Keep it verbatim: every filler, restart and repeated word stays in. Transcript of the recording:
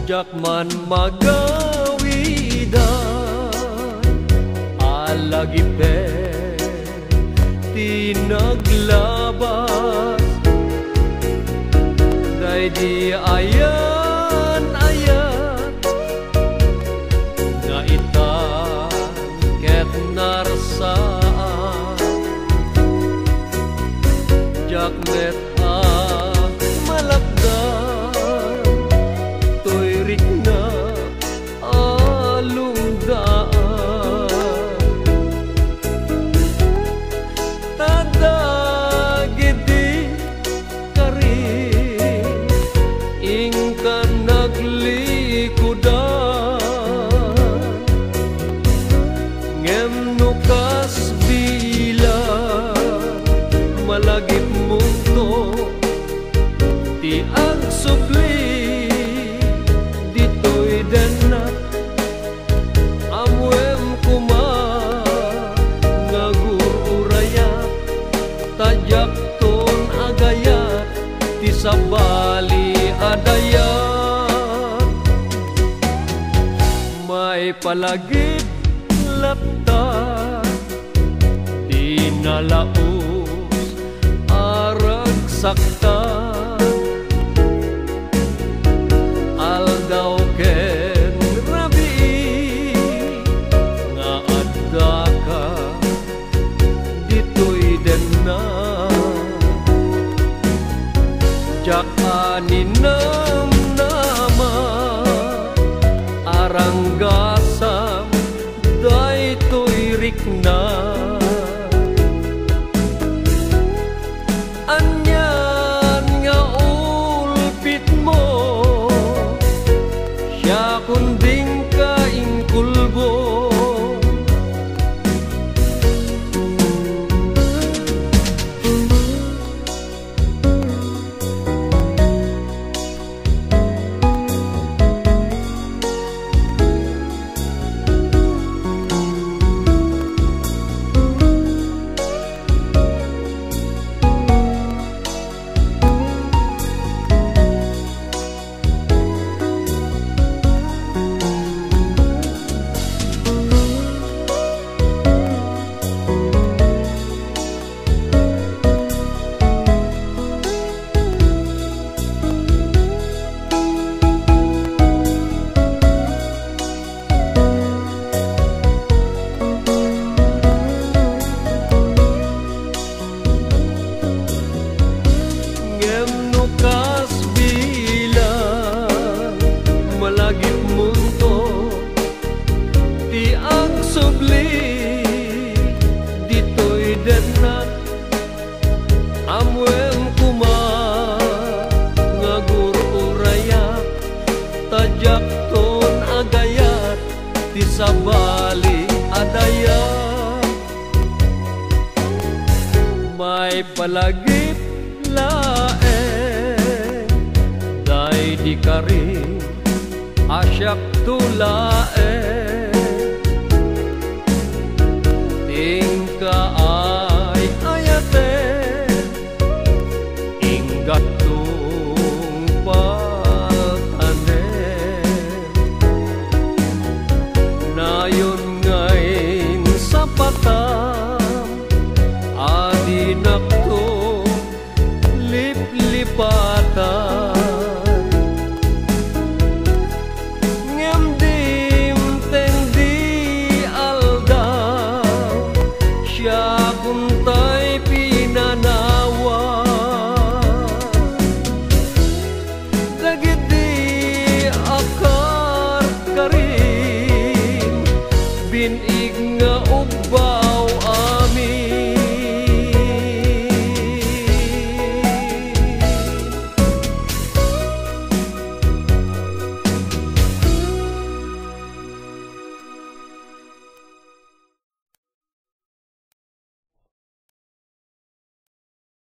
Diak man magawida a lagipen ti naglabas daydi ayan-ayat nga itan ket narsaan. Diak met a malakdan toy rikna a lungdaan. Ta dagiti kari inka naglikudan, ngem no kas bilang malagipmonto ti agsubli ditoy dennak. Ammoem koma nga gur-urayat, ta diakton agayat ti sabali a dayag. Maipalagip latta ti nalaus a ragsakta. Aldaw ken rabii nga addaka ditoy denna. Diak a ninamnama a ranggasam daytoy rikna. Anian nga ulpitmo, siakon dinka inkulbo. Ngem no kas bilang malagipmonto ti agsubli ditoy dennak, ammoem koma nga gur-urayak, ta diakton agayat ti sabali a dayag. Maipalagip laeng daydi karim a siakto laeng ti inka ay-ayaten, inggattong paltanem. Nayon nga insapatam a dinakto liplipatan. Ngem dimteng di aldaw, siakon tay pinanawan. Dagiti akarkarim, bin-ig nga ubbag